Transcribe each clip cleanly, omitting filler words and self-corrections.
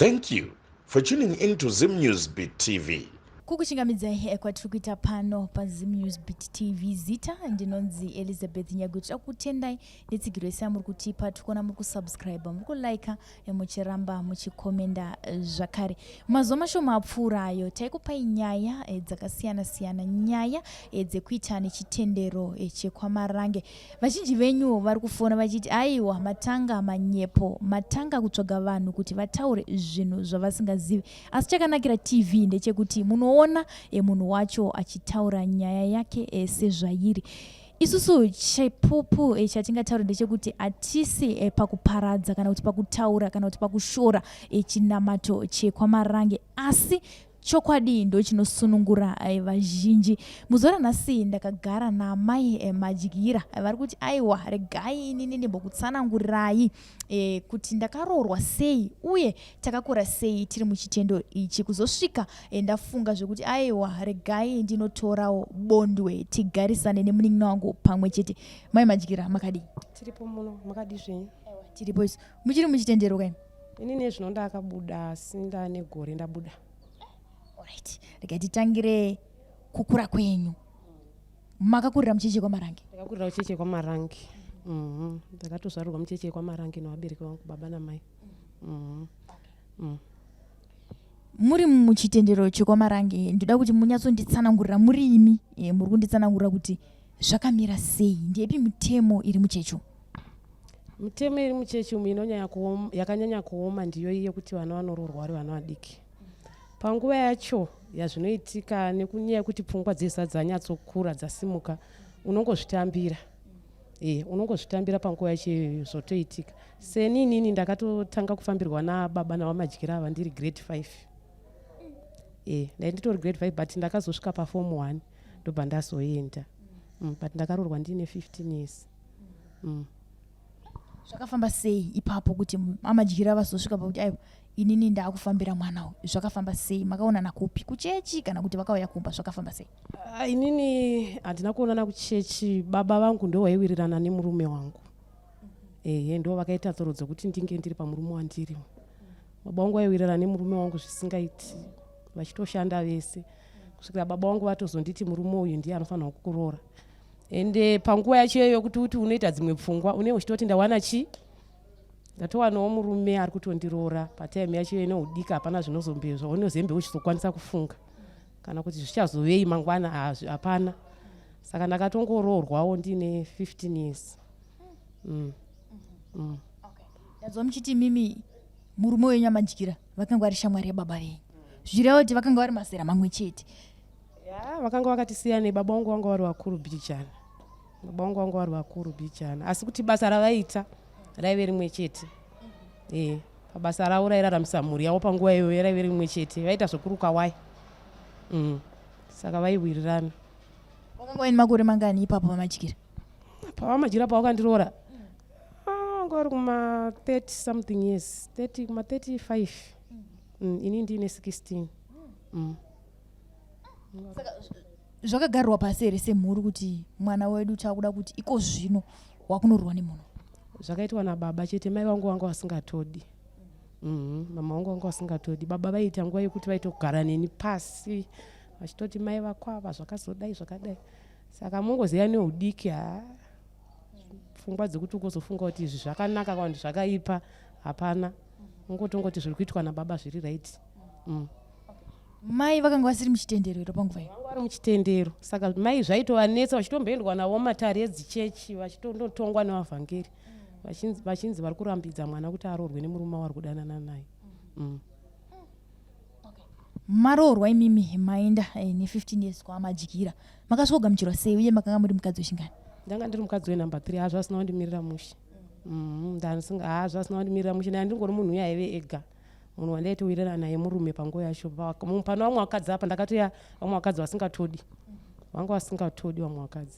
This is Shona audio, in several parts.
Thank you for tuning in to Zim News Beat TV. Kukuchingamidzai eh, kwatiri kuita pano paZim News Beat TV. Zita ndinonzi Elizabeth Nyagwe. Tinoda kutendai netsigiro yese yamuri kutipa. Tiri kuona muri kusubscribe, muri kulike, eh, muchiramba muchikomenda eh, zvakare. Mazuva mashoma apfuura ayo taikupai nyaya dzakasiyana-siyana, nyaya dzekuita nechitendero chekwaMarange. Vazhinji venyu vari kufona vachiti aiwa matanga manyepo, matanga kutsvaga vanhu kuti vataure zvinhu zvavasingazivi. Asi chakanakira TV ndechekuti munoona e, munhu wacho achitaura nyaya yake e, sezvairi. Isusu chepupu e, chatingataura ndechekuti hatisi e, pakuparadza kana kuti pakutaura kana kuti pakushora e, chinamato chekwaMarange asi Chokwadi ndochinosunungura eh, vazhinji. Muzuva ranhasi ndakagara naamai eh, Madyira eh, vari kuti aiwa regai inini ndimbokutsanangurirai eh, kuti ndakaroorwa sei uye takakura sei tiri muchitendo ichi kuzosvika eh, ndafunga zvekuti aiwa regai ndinotorawo bondwe tigarisane nemunin'ina wangu pamwe chete. Mai Madyira makadii? Tiripo muno, makadii zvenyu? Tiripo isu. Muchiri muchitendero kaini? Ini nezvino ndakabuda asi ndane gore ndabuda. Alright. Regai titangire kukura kwenyu. Makakurira mucheche kwaMarange? Ndakakurira mucheche kwaMarange. Mhm. Ndakatozvarirwa mucheche kwaMarange nevabereki vangu baba namai. Mhm. Mm. Muri muchitendero chekwaMarange, ndoda kuti munyatsonditsanangurira muri imi e, muri kunditsanangurira kuti zvakamira sei, ndepi mitemo iri muchechi umu? Mitemo iri muchechi umu inonyanya kuoma, yakanyanya kuoma ndiyo iyi yekuti vana vanoroorwa vari vana vadiki. Panguva yacho yazvinoitika nekunyaya yekuti pfungwa dzese dzanyatsokura dzasimuka unongozvitambira. E, unongozvitambira panguva yacho iyoyo zvotoitika. Seni inini ndakatotanga kufambirwa nababa navamadyira ava ndiri grade 5. E, ndai nditori grade 5 but ndakazosvika paform 1 ndobva ndazoenda. But ndakaroorwa ndiine 15 years. Zvakafamba sei ipapo kuti amadyira vazosvika pakuti aiwa inini ndaakufambira mwana uyu? Zvakafamba sei? Makaonana kupi? Kuchechi kana kuti vakauya kumba? Zvakafamba sei? Ah, inini handina kuonana kuchechi. Baba vangu ndo vaiwirirana nemurume wangu. Ehe, ndo vakaita tsoro dzekuti ndinge ndiri pamurume wandiri. Baba vangu vaiwirirana nemurume wangu zvisingaiti, vachitoshanda vese kusvikira baba vangu vatozonditi murume uyu ndiye anofanirwa kukuroora. Ende panguva yacho iyoyo yokuti uti unoita dzimwe pfungwa une uchitoti ndawana chi ndatowanawo murume ari kutondiroora patime yacho iyoyo inoudika hapana zvinozombe zvaunozembe uchizokwanisa kufunga kana kuti zvichazovei mangwana hapana. Saka ndakatongoroorwawo ndine 15 years. Ndanzwa muchiti mimi murume wenyu amadyira vakanga vari shamwari yababa venyu, zvichireva kuti vakanga vari mazera mamwe chete. Ya, vakanga vakati siyanei. Baba vangu vanga vari vakuru bhijana, baba vangu vanga vari vakuru bhijana, asi kuti basa ravaita raive rimwe chete. E, pabasa ravo rairaramisa mhuri yavo panguva iyoyo raive rimwe chete, vaita zvekuruka waya. Saka vaiwirirana. Vakanga vaine makore mangani ipapo vamadyira? Pavamadyira pavakandiroora vanga vari kuma 30 something years, 30 kuma 35. Ini ndiine 16. Saka zvakagarwa pasi here semhuri kuti mwana wedu takuda kuti iko zvino wakunorwa nemunhu? Zvakaitwa nababa chete, mai vangu vanga vasingatodi. Mama vangu vanga vasingatodi. Baba vaiita nguva yekuti vaitogara neni pasi vachitoti mai vako ava zvakazodai zvakadai. Saka mongoziva neudiki ha pfungwa dzekuti ugozofunga kuti izvi zvakanaka kana kuti zvakaipa hapana. Ungotongoti zviri kuitwa nababa zviri right. Mai vakanga vasiri muchitendero here panguva iyo? Vanga vari muchitendero, saka mai zvaitovanetsa vachitomboendwa navo matare edzichechi vachitondotongwa nevavhangeri vachinzi vari kurambidza mwana kuti aroorwe nemurume wavari kudanana naye. Maroorwa imimi maenda ne15 years kwaamadyira, makasvikogamuchirwa sei uye makanga muri mukadzi wechingani? Ndanga ndiri mukadzi wenumber 3. Hazvo asina kundimirira mushe. Hazvo asina kundimirira mushe, ndanga ndingori munhu uye aive ega, munhu wandaitowirirana naye murume panguva yacho. Pane vamwe vakadzi apa ndakatoya vamwe vakadzi vasingatodi, vanga vasingatodi vamwe vakadzi.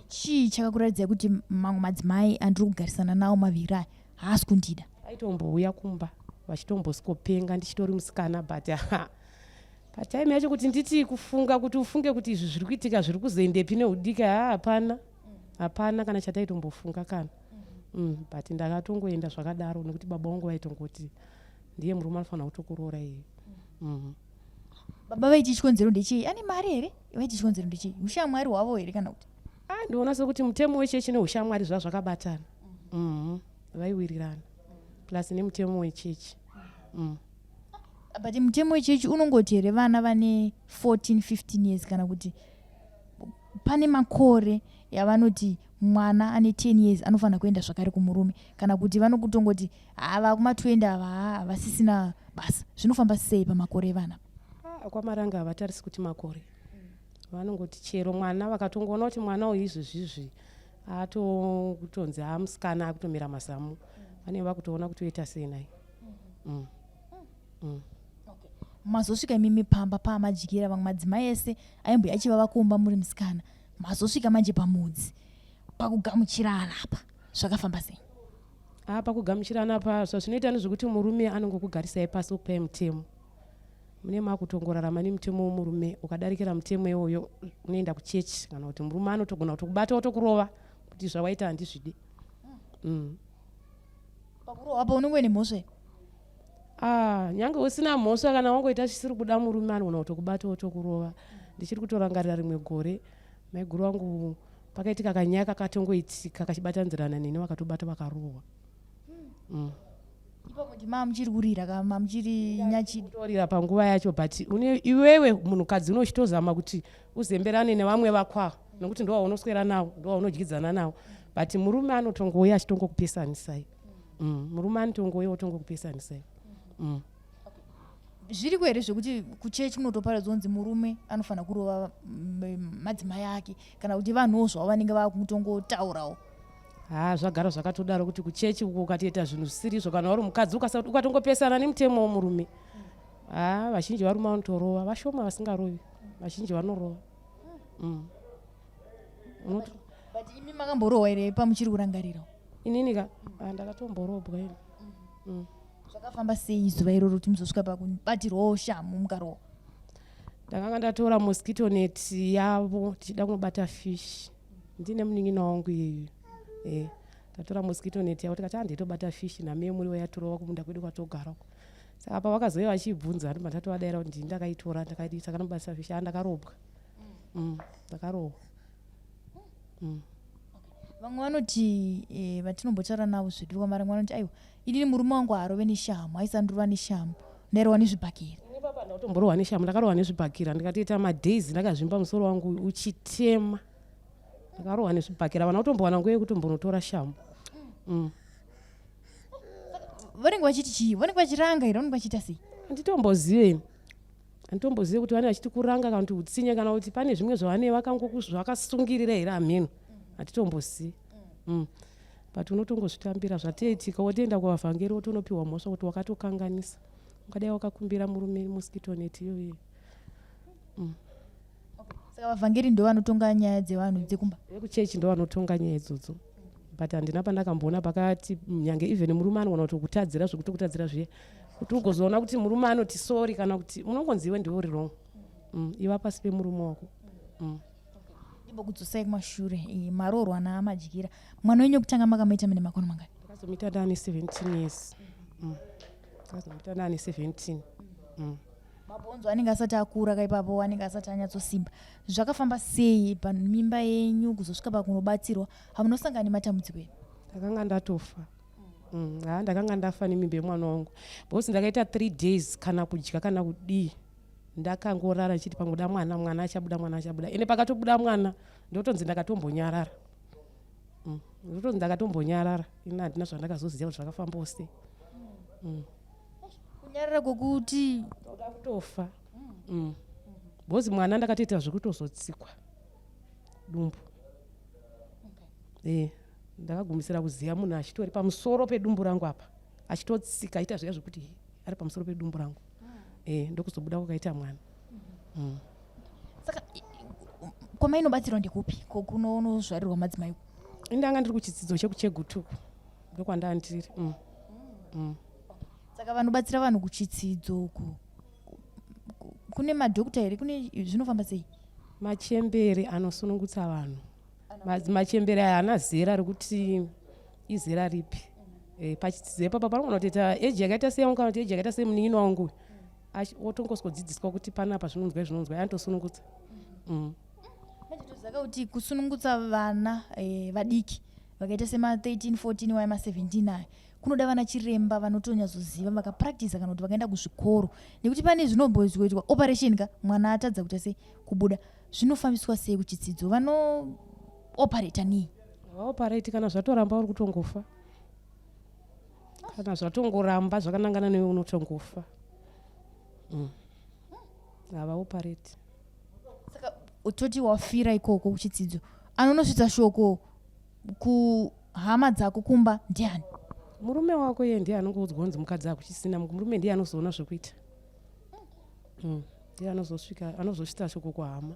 Chii chakakuratidzai kuti mamwe madzimai andiri kugarisana nawo maviri aya haasi kundida? Aitombouya kumba vachitombosikopenga ndichitori musikana, but patime yacho kuti nditi kufunga kuti ufunge kuti izvi zviri kuitika zviri kuzoendepi neudiki, ha hapana, hapana kana chataitombofunga kana. But ndakatongoenda zvakadaro nekuti baba vangu vaitongoti ndiye murume anofanira kutokuroora iye. Baba vaiti chikonzero ndechei? Ane mari here? Vaiti chikonzero ndechei? Ushamwari hwavo here kana kuti? Ah, ndinoona sekuti mutemo wechechi neushamwari zvaa zvakabatana. Vaiwirirana plus nemutemo wechechi. But mutemo wechechi unongoti here vana vane 14 15 years, kana kuti pane makore yavanoti mwana ane 10 years anofanira kuenda zvakare kumurume, kana kuti vanokutongoti hava kuma20 ava havasisina basa? Zvinofamba sei pamakore evana? Ah, kwaMarange havatarisi kuti makore. Vanongoti chero mwana vakatongoona kuti mwana uyu izvezvizvi atokutonzi amusikana, akutomera mazamu, vanenge vakutoona kuti oita sei naye. Mazosvika imimi pamba paamadyira, vamwe madzimai ese aimboya achiva vakomba, muri musikana, mazosvika manje pamudzi pakugamuchirana apa, zvakafamba sei? Ah, pakugamuchirana pa, zvazvinoita nezvekuti murume anongokugarisai pasi, okupai mutemo. Mune makutongorarama nemutemo womurume. Ukadarikira mutemo iwoyo, unoenda kuchechi, kana kuti murume anotogona kutokubata, otokurova kuti zvawaita handizvidi. Pakurohwa pa unenge uine mhosva here? Ah, nyange usina mhosva, kana wangoita chisiri kuda murume, anogona kutokubata, otokurova. Ndichiri kutorangarira rimwe gore maiguru vangu, pakaitika kanyaya kakatongoitika kachibatanidzirana neni, vakatobata, vakarohwa. Ipapo ndima muchiri kurira kama muchiri nyachidi? Kutorira panguva yacho, but iwewe munhukadzi unochitozama kuti uzemberane nevamwe vakwa, nokuti ndo waunoswera nawo, ndo waunodyidzana nawo, but murume anotongouya achitongokupesanisai. Murume anotongouya otongokupesanisai. Zviriko here zvekuti kuchechi kunotoparadzwa kunzi murume anofanira kurova madzimai ake, kana kuti vanhuwo zvavo vanenge vakutongotaurawo? Ha, zvagara zvakatodaro kuti kuchechi uko ukatoita zvinhu zvisiri izvo, kana uri mukadzi ukatongopesana nemutemo womurume, ha, vazhinji varume vanotorova. Vashoma vasingarovi, vazhinji vanorova. But imi makamborohwa here pamuchiri kurangarira? Inini ka? Ah, ndakatomborobwa ini. Zvakafamba sei zuva iroro kuti muzosvika pakubatirwawo shamu, mukarohwa? Ndakanga ndatora mosquito net yavo tichida kunobata fish, ndine munin'ina wangu iyeyu. Tatora mosquito net yavo, tikati handitobata fish name muriwo yatorova kumunda kwedu kwatogara uko. Saka pavakazouya vachibvunza, ndobva ndatovadaira kuti ndini ndakaitora, ndakadii, takanobatisa fish. A, ndakarobwa, ndakarohwa. Vamwe vanoti vatinombotaura navo zvedu kwaMarange vanoti, aiwa, inini murume wangu haarove neshamu, aisandurova neshamu, ndairova nezvibhakera. Ini papa ndakutomborohwa neshamu, ndakarohwa nezvibhakera, ndikatoita madays ndakazvimba musoro wangu uchitema. Ndakarohwa nezvibhakera, vana kutombowana nguva yekutombonotora shamu. Vanenge vachiti chii? Vanenge vachiranga here? Vanenge vachiita sei? Handitombozive ini, handitombozive kuti vanenge vachiti kuranga kana kuti utsinye, kana kuti pane zvimwe zvavanenge zvakasungirira here, hameno, handitombozivi. But unotongozvitambira zvatoitika, wotoenda kuvavhangeri, wotonopiwa mhosva kuti wakatokanganisa, ungadai wakakumbira murume mosquito net iyoyo. Saka vavhangeri ndo vanotonga nyaya dzevanhu dzekumba? Vekuchechi ndo vanotonga nyaya idzodzo, but handina pandakamboona pakati nyange even murume anogona kutokutadzira zvekutokutadzira zviya, kuti ugozoona kuti murume anoti sorry, kana kuti unongonzi iwe ndiwe uri wrong. Iva pasi pemurume wako. Ndimbokudzosai kumashure. Maroorwa naamadyira, mwana wenyu wekutanga makamuita mune makore mangani? Ndakazomuita ndaane 17 years. Ndakazomuita ndaane 17. Mabhonzo anenge asati akura kaipapo, anenge asati anyatsosimba. Zvakafamba sei pamimba yenyu kuzosvika pakunobatsirwa? Hamunosangana nematambudziko enu? Ndakanga ndatofa. Ha, ndakanga ndafa nemimba yemwana wangu, because ndakaita 3 days kana kudya kana kudii, ndakangorara ndichiti pangoda mwana, mwana achabuda, mwana achabuda. Ende pakatobuda mwana, ndotonzi ndakatombonyarara. Ndotonzi ndakatombonyarara. Ini handina zvandakazoziva kuti zvakafambawo sei. Kunyarara kwokuti? Ndoda kutofa. Because mwana ndakatoita zvekutozotsikwa dumbu. Ndakagumisira kuziva munhu achitori pamusoro pedumbu rangu apa, achitotsika, aita zviya zvekuti ari pamusoro pedumbu rangu. Ndokuzobuda kwakaita mwana. Saka kwamainobatsirwa ndekupi? Ko kunonozvarirwa madzimai? Indanga ndiri kuchidzidzo chekuChegutuku, ndokwandaa ndiri. Saka vanobatsira vanhu kuchitsidzo uku, kune madhokta here? Kune zvinofamba sei? Machembere anosunungutsa vanhu. Machembere aya haana zera rekuti. Izera ripi? Pachidzidzo ipapa panogona kutoita eji yakaita seyangu kana kuti eji yakaita semunin'ina wangu, otongoswodzidziswa kuti panapa zvinonzwa, zvinonzwa, anotosunungutsa. Manje tozaka kuti kusunungutsa vana vadiki vakaita sema 13, 14 waya, ma17 aya, kunoda vana chiremba vanotonyatsoziva, vakapractisa, kana kuti vakaenda kuzvikoro, nekuti pane zvinomboitwa operation ka mwana atadza kuita sei, kubuda. Zvinofambiswa sei kuchitsidzo? Vanooperata nei? Vaoperate kana zvatoramba, uri kutongofa. Kana zvatongoramba zvakanangana newe, unotongofa. Havaoperate. Saka toti wafira ikoko kuchitsidzo, anonosvitsa shoko kuhama dzako kumba ndiani? Murume wako iye ndiye anongoudzwa kunzi mukadzi akuchisina. Murume ndiye anozoona zvekuita. Ndiye anozosvika, anozosvitsa shoko kuhama.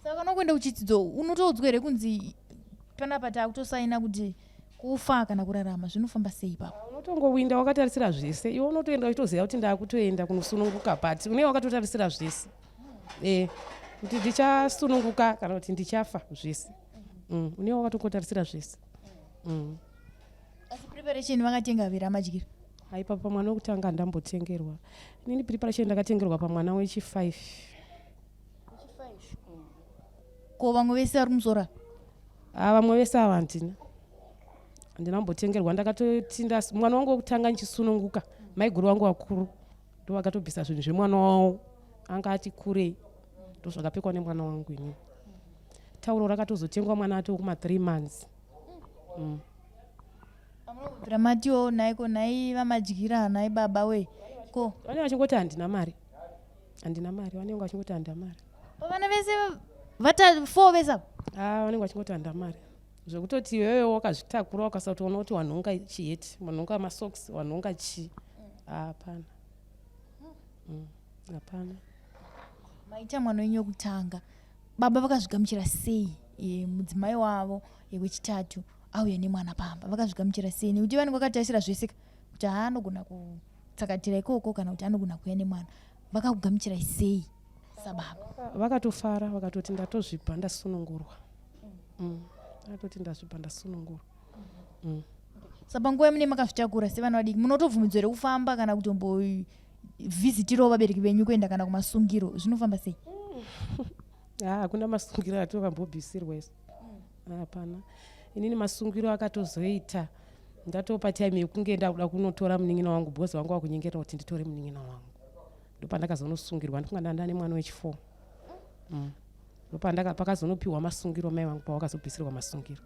Saka kana kuenda kuchitsidzo, unotoudzwa here kunzi panapa taakutosaina kuti kufa kana kurarama? Zvinofamba sei ipapo? Unotongowinda wakatarisira zvese. Iwe unotoenda uchitoziva kuti ndakutoenda kunosununguka, but unenge wakatotarisira zvese, kuti ndichasununguka kana kuti ndichafa, zvese. Unenge wakatongotarisira zvese. Asi preparation vakatenga vere amadyira? Haipa, pamwana wekutanga handambotengerwa inini. Preparation ndakatengerwa pamwana wechi5. Ko vamwe vese vari kumusoro? Ah, vamwe vese ava handina kumbotengerwa. Ndakatoti mwana wangu wekutanga ndichisununguka, maiguru vangu vakuru ndo vakatobvisa zvinhu zvemwana wavo anga ati kurei, ndo zvakapfekwa nemwana wangu inini. Tauro rakatozotengwa mwana atoo kuma3 months. Amunobvira matiwo nhaiko, nhai vamadyira, nhai baba we ko? Vanenge vachingoti handina mari, handina mari. Vanenge vachingoti handina mari. Pavana vese vata four vese ava? Ah, vanenge vachingoti handina mari, zvekutoti iwewe wakazvitakura ukasatoona kuti wanhonga chiheti, wanhonga masocks, wanhonga chii. Hapana. Hapana. Maita mwana wenyu wekutanga, baba vakazvigamuchira sei? Mudzimai wavo wechitatu auya nemwana pamba, vakazvigamuchira sei? Nekuti vanenge vakatarisira zvese ka, kuti haa, anogona kutsakatira ikoko kana kuti anogona kuuya nemwana. Vakakugamuchirai sei sababa? Vakatofara, vakatoti ndatozvibva ndasunungurwa. Vakatoti ndazvibva ndasunungurwa. Saka panguva yamune makazvitakura sevana vadiki, munotobvumidzwa here kufamba kana kutombovhizitirawo vabereki venyu, kuenda kana kumasungiro? Zvinofamba sei? Ha, hakuna masungiro atikambobvisirwa isu, hapana. Inini masungiro akatozoita ndatopa time yekunge ndakuda kunotora munin'ina wangu, because vangu vakunyengerera kuti nditore munin'ina wangu. Ndopandakazonosungirwa, ndifunga ndanda nemwana wechi4. Ndopandaka pakazonopiwa masungiro mai vangu pavakazobvisirwa masungiro.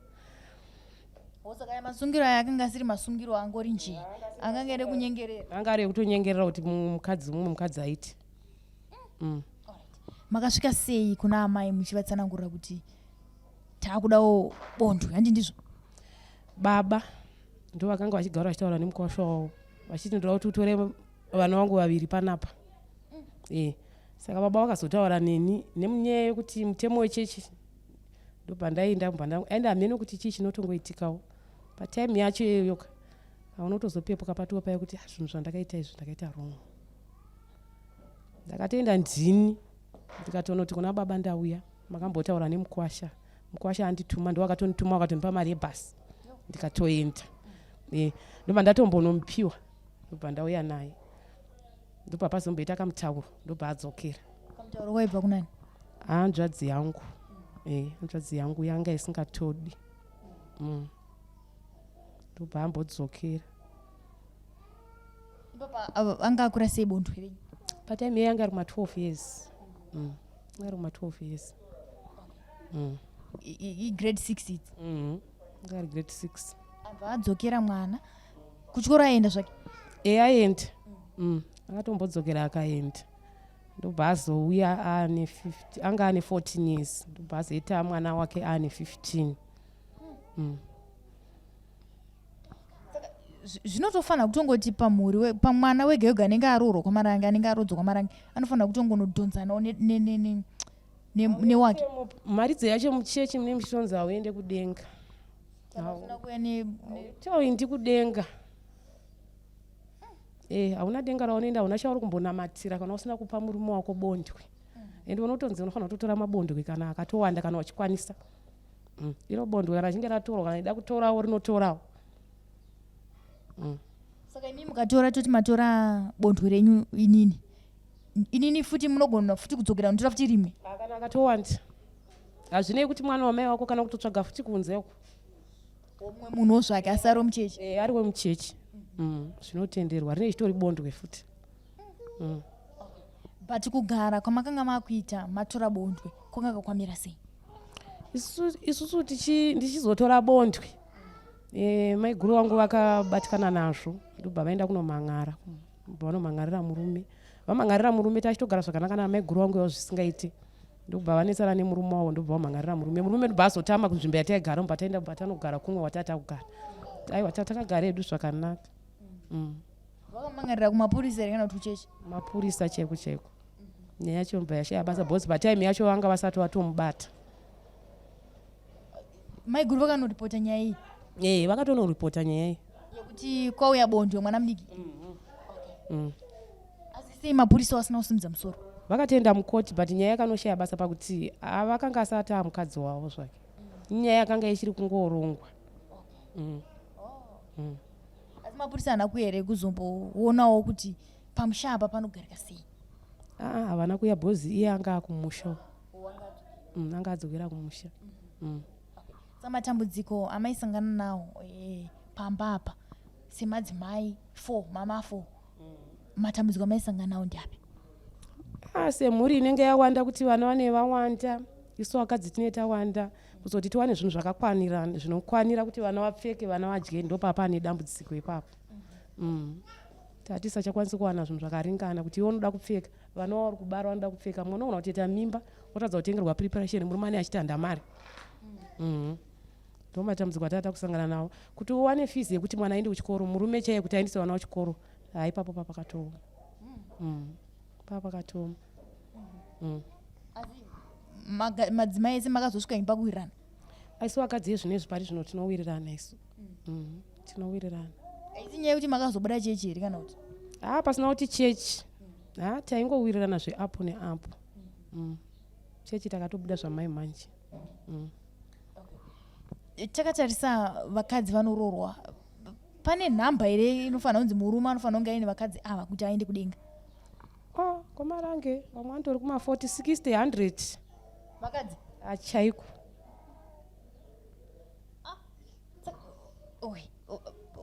Saka aya masungiro aya akanga asiri masungiro angori njee, akanga ere kunyengerera? Anga ari ekutonyengerera kuti mukadzi, mumwe mukadzi aiti. Makasvika sei kuna amai muchivatsanangurira kuti taakudawo bondwe, handi ndizvo? Baba ndo vakanga vachigara vachitaura nemukwasha wavo, vachiti ndoda kuti utore vana vangu vaviri panapa. Saka baba vakazotaura neni nemunyaya yekuti mutemo wechechi. Ndobva ndaenda, ende hamene kuti chii chinotongoitikawo patime yacho iyoyoka. Haunotozopepuka patiwo paya kuti, "Ah, zvinhu zvandakaita izvi ndakaita wrong." Ndakatoenda ndini, ndikatonoti kuna baba, ndauya, makambotaura nemukwasha, mukwasha andituma. Ndo akatonituma, akatondipa mari yebhasi, ndikatoenda. Ndobva ndatombonomupiwa, ndobva ndauya naye, ndobva pazomboita kamutauro, ndobva adzokera. Kamutauro kwaibva kunani? Hanzvadzi yangu. Hanzvadzi yangu yanga isingatodi. Ndobva ambodzokera. Ipapa anga akura sei bondwe renyu? Patime iye anga ari kuma12 years. Anga ari kuma12 years. Igrade 6 idzi? Anga ari grade 6. Abva adzokera mwana kuchikoro, aenda zvake? Aenda. Akatombodzokera akaenda, ndobva azouya aane 50, anga ane 14 years. Ndobva azoita mwana wake aane 15. Zvinotofanira kutongoti pamhuri pamwana wega wega anenge aroorwa kwamarange, anenge arodzwa kwamarange, anofanira kutongonodhonzanawo newake. Mharidzo yacho muchechi mune muchitonzi hauende kudenga. Kana usina kuuya Toindi kudenga. Hauna denga raunoenda, hauna chauri kumbonamatira kana usina kupa murume wako bondwe. Ende unotonzi unofanira kutotora mabondwe kana akatowanda, kana uchikwanisa. Iro bondwe kana richinge ratorwa, kana ida kutorawo rinotorawo. Saka imi mukatora, toti matora bondwe renyu, inini futi munogona futi kudzokera notora futi rimwe? Ah, kana akatowanda, hazvinei kuti mwana wamai wako, kana kutotsvaga futi kunze uko. Mumwe munhuwo zvake asari wemuchechi? E, ari wemuchechi. Zvinotenderwa, rine chitori bondwe futi. But kugara kwamakanga makuita matora bondwe kwakanga kwamira sei? Isusu ndichizotora bondwe, maiguru vangu vakabatikana nazvo, ndobva vaenda kunomhan'ara, ndobva vanomhan'arira murume. Vamhan'arira murume, tachitogara zvakanaka namaiguru vangu ivo zvisingaiti, ndobva vanetsana nemurume wavo, ndobva vamhan'arira murume. Murume ndobva azotama kunzvimbo yataigara, ndobva taenda, bva tanogara kumwe watata kugara. Aiwa, takagara hedu zvakanaka. Vakamangarira kumapurisa here kana kuti kuchechi? Mapurisa chaiko chaiko. Nyaya yacho ndobva yashaya basa because patime yacho vanga vasati vatomubata. Maiguru vakanoripota nyaya iyi? E, vakatonoripota nyaya iyi. Yekuti kwauya bondwe mwana mudiki? Asi sei mapurisa vasina kusimudza musoro? Vakatoenda mukoti, but nyaya yakanoshaya basa pakuti vakanga asati amukadzi wavo zvake. Nyaya yakanga ichiri kungorongwa. Asi mapurisa haana kuya here kuzomboonawo kuti pamusha apa panogarika sei? Aa, havana kuya because iye anga akumusha. Anga adzokera kumusha. Saka matambudziko amaisangana nawo pamba apa semadzimai four, mama four, matambudziko amaisangana nawo ndeapi? Ah, semhuri inenge yawanda, kuti vana vane vawanda, isu vakadzi tine tawanda, kuzoti tiwane zvinhu zvakakwanira, zvinokwanira kuti vana vapfeke, vana vadye, ndopapa dambudziko ipapo. Tatisachakwanisi kuwana zvinhu zvakaringana kuti iwe unoda kupfeka, vana vauri kubara vanoda kupfeka. Mwana unogona kutoita mimba wotadza kutengerwa preparation, murume ane achiti handa mari. Ndo matambudziko atata kusangana nawo, kuti uwane fees yekuti mwana aende kuchikoro, murume chaiye kuti aendese vana kuchikoro, hai, ipapo papakatooma. Papakatooma. Asi madzimai ese makazosvika imba kuwirirana? Asi vakadzi ezvinezvi pari zvino tinowirirana isu. Tinowirirana. Haisi nyaya yekuti makazobuda chechi here kana kuti? Ha, pasina kuti chechi, ha, taingowirirana zveapo neapo. Chechi takatobuda zvamai manje. Takatarisa vakadzi vanoroorwa, pane nhamba here inofanira kunzi murume anofanira kunge aine vakadzi ava kuti aende kudenga? Oh, komarange vamwe vanotori kuma40, 60, 100. Vakadzi? Achaiko. Oi,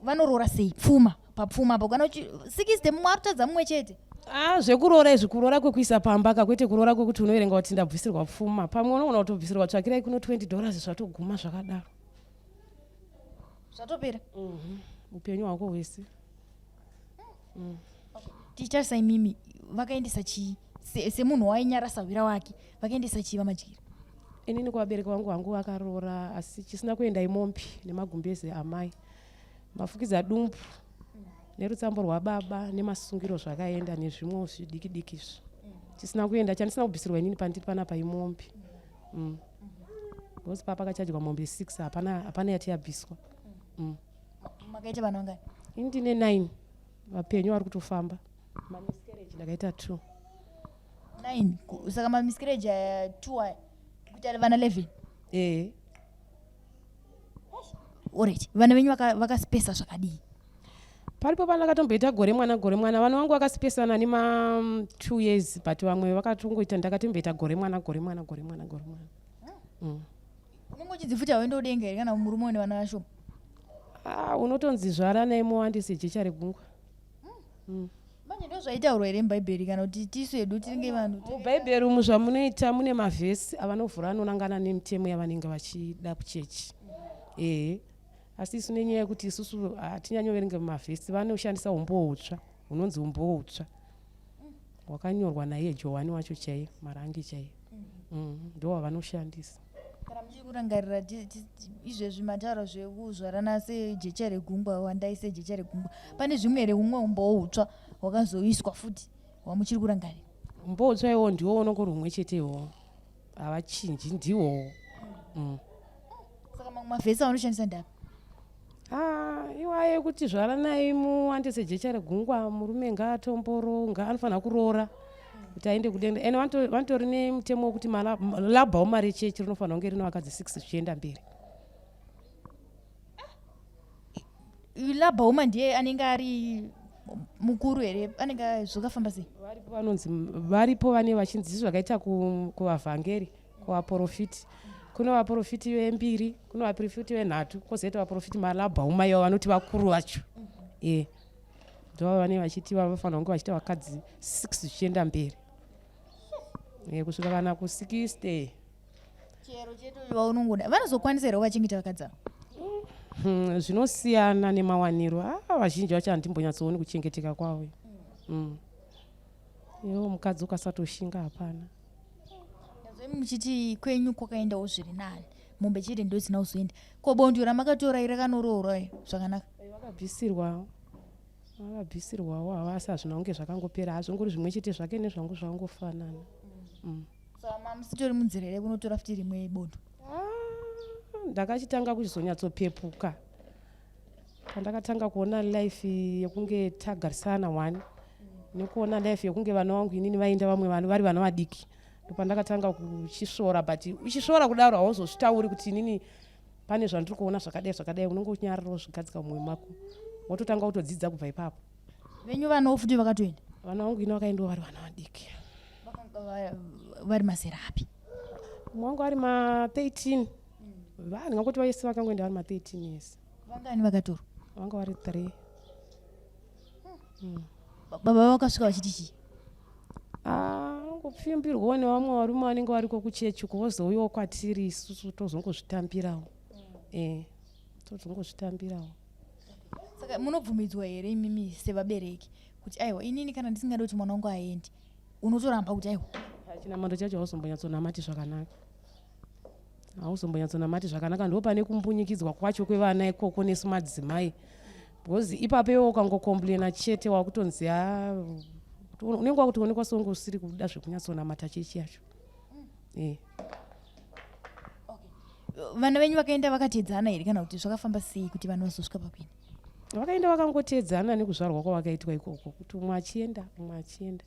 vanoroora sei? Pfuma, papfuma apo, kana 60, mumwe ari kutadza mumwe chete. Ah, zvekuroora izvi, kuroora kwekuisa pamba ka, kwete kuroora kwekuti unoverenga kuti ndabvisirwa pfuma. Pamwe unogona kutobvisirwa tsvakirai kuno $20, zvatoguma zvakadaro. Zvatopera. Upenyu hwako hwese. Tichitarisa imimi, vakaendesa chii semunhu wainyara sahwira wake, vakaendesa chii vaMadyira? Inini kuvabereki vangu, hangu vakaroora, asi chisina kuenda imombi nemagumbezi amai, mafukidza dumbu nerutsambo rwababa nemasungiro zvakaenda, nezvimwewo zvidiki diki izvi. Chisina kuenda, chandisina kubvisirwa inini pandiri panapa, imombi. Because papa akachajwa mombe 6, hapana, hapana yati yabviswa. Makaita vana vangani? Ini ndine 9 vapenyu vari kutofamba. Mamiscarriage ndakaita 2. 9. Saka mamiscarriage aya 2 aya, kuita vana 11? Ee. Alright, vana venyu vakaspesa zvakadii? Paripo pandakatomboita gore mwana, gore mwana. Vana vangu vakasipesana nema 2 years, but vamwe vakatongoita, ndakatomboita gore mwana, gore mwana, gore mwana, gore mwana. Unenge uchidzi futi hauende kudenga here kana murume une vana vashoma? Ah, unotonzi zvaranai muwandise jecha regungwa. Manje ndo zvaitaurwa here mubhaibheri, kana kuti tisu hedu tinenge vanhu? Mubhaibheri umu zvamunoita, mune mavhesi avanovhura anonangana nemitemo yavanenge vachida kuchechi, ehe. Asi isu nenyaya yekuti isusu hatinyanyoverenge mumavhesi, vanoshandisa umbowo hutsva, hunonzi umbowo hutsva hwakanyorwa naiye Johani wacho chaiye, Marangi chaiye. Ndo wavanoshandisa. Kana muchiri kurangarira izvezvi mataura zvekuzvarana sejecha regungwa, wandai sejecha regungwa, pane zvimwe here, humwe umbowo hutsva hwakazoiswa futi hwamuchiri kurangarira? Umbowo hutsva iwowo ndiwo unongori humwe chete iwowo, havachinji, ndiwowo. Saka mamwe mavhesi avanoshandisa ndapi? Ah, iwayo ekuti zvaranai muwandise jecha regungwa, murume ngaatomboronga, anofanira kuroora. Kuti aende kudenga. Ende vanotori nemutemo wekuti labhauma rechechi rinofanira kunge rine vakadzi 6 zvichienda mberi. Labhauma ndiye anenge ari mukuru here? Anenge zvakafamba sei? Varipo vanonzi varipo, vane vachinzi izvi zvakaita kuvavhangeri, kuvaprofiti. Kune vaprofiti vembiri, kune vaprofiti venhatu, kwozoita vaprofiti malabhauma ivo vanoti vakuru vacho. E, ndova vane vachiti vanofanira kunge vachiita vakadzi 6 zvichienda mberi, e, kusvika kana ku60. Chero chete vaunongoda. Vanozokwanisa here kuvachengeta vakadzi ava? Zvinosiyana nemawaniro. A, vazhinji vacho handimbonyatsooni kuchengeteka kwavo. Iwo mukadzi ukasatoshinga, hapana. Ndazoi muchiti kwenyu kwakaendawo zviri nani, mombe chete ndo dzina kuzoenda. Ko bondo ramakatora iri rakanoroorwa zvakanaka? Vakabvisirwa, vakabvisirwawo havo, asi hazvina kunge zvakangopera. Hazvingori zvimwe chete zvake nezvangu, zvakangofanana. Saka mamusitori munzira here kunotora futi rimwe bondo? Ah, ndakachitanga kuchizonyatsopepuka pandakatanga kuona life yekunge tagarisana one, nekuona life yekunge vana vangu inini vaenda, vamwe vanhu vari vana vadiki. Ndopandakatanga kuchisvora, but uchisvora kudaro hauzozvitauri kuti inini pane zvandiri kuona zvakadai zvakadai. Unenge uchinyararawo, zvigadzika mumwoyo mako, wototanga kutodzidza kubva ipapo. Venyu vanawo futi vakatoenda? Vana vangu ini vakaendawo vari vana vadiki. Vakanga vari mazera api? Mumwe wangu ari ma13, ndingangoti vaisi vakangoenda vari ma13 years. Vangani vakatorwa? Vanga vari 3. Baba vakasvika vachiti chii? Ah, ngopfimbirwawo nevamwe varume vanenge variko kuchechi uko, vozouyawo kwatiri isusu, tozongozvitambirawo, e, tozongozvitambirawo. Saka munobvumidzwa here imimi sevabereki kuti aiwa, inini kana ndisingadi kuti mwana wangu aendi, unotoramba kuti aiwa? Chinamando chacho hauzombonyatsonamati zvakanaka, hauzombonyatsonamati zvakanaka. Ndo pane kumbunyikidzwa kwacho kwevana ikoko nesu madzimai, because ipapo iwe ukangocomplaina chete, wakutonzi a unenge wakutoonekwa seunge usiri kuda zvekunyatsonamata chechi yacho, e. Vana venyu vakaenda vakateedzana here, kana kuti zvakafamba sei kuti vanhu vazosvika pakuenda? Vakaenda vakangoteedzana nekuzvarwa kwavakaitwa ikoko, kuti umwe achienda, umwe achienda,